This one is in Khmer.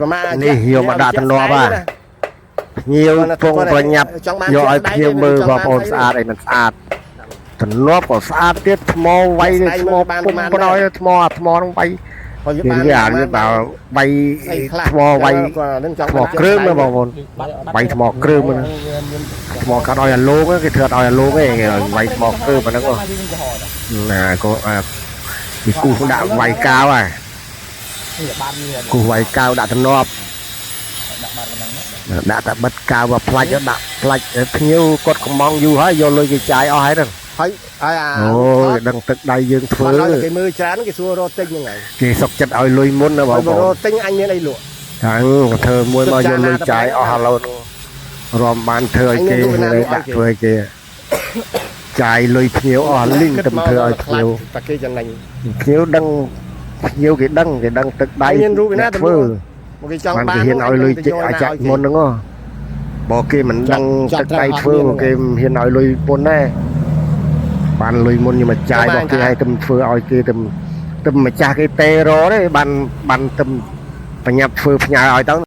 ប្រមាណ នេះយកមកដាក់ទំនាប់ហ่ะ ភ្ញៀវពងប្រញាប់ ចង់បាន យកឲ្យភ្ញៀវមើលបងប្អូនស្អាតអីមិនស្អាតទំនាប់ក៏ស្អាតទៀតថ្មវាយថ្មពុំប្រយថ្មអាថ្មហ្នឹងវាយ ហើយ វាវាអានេះបើវាយថ្មវាយថ្មគ្រើមណាបងប្អូនវាយថ្មគ្រើមណាថ្មកាត់ឲ្យអាលងគេធ្វើអត់ឲ្យអាលងទេគេឲ្យវាយថ្មគ្រើមអាហ្នឹងណាក៏អាគេគូសដាក់វាយកាវហ่ะគូសវាយកាវដាក់ទំនាប់ដាក់តែបិទកាវមកផ្លាច់ដាក់ផ្លាច់ភ្ញៀវគាត់កំងយូរហើយយកលុយគេចាយអស់ហើយហ្នឹង ហើយហើយអា អូយដឹងទឹកដៃយើងធ្វើ បានឲ្យគេមើលច្រើនគេសួររកទិញហ្នឹងហើយ គេសុកចិត្តឲ្យលុយមុនណាបង ហើយ ប្អូន រកទិញអញមានអីលក់ ខាងធ្វើមួយមកយកលុយចាយអស់ឥឡូវហ្នឹងរំបានធ្វើឲ្យគេដាក់ធ្វើឲ្យគេចាយលុយភ្ញៀវអស់លីងទៅធ្វើឲ្យភ្ញៀវ តែគេចំណេញ ភ្ញៀវដឹងភ្ញៀវគេដឹងគេដឹងទឹកដៃ មានរូបឯណាទៅ ធ្វើ មកគេចង់បាន បានគេហ៊ានឲ្យលុយឲ្យចាក់មុនហ្នឹងហ៎បើគេមិនដឹងទឹកដៃធ្វើគេមិនហ៊ានឲ្យលុយមុនដែរបានលុយមុនយកមកចាយរបស់គេឲ្យទៅធ្វើឲ្យគេទៅទៅម្ចាស់គេទេរទេបានបានទៅបញ្ញាប់ធ្វើផ្ញើឲ្យទៅ។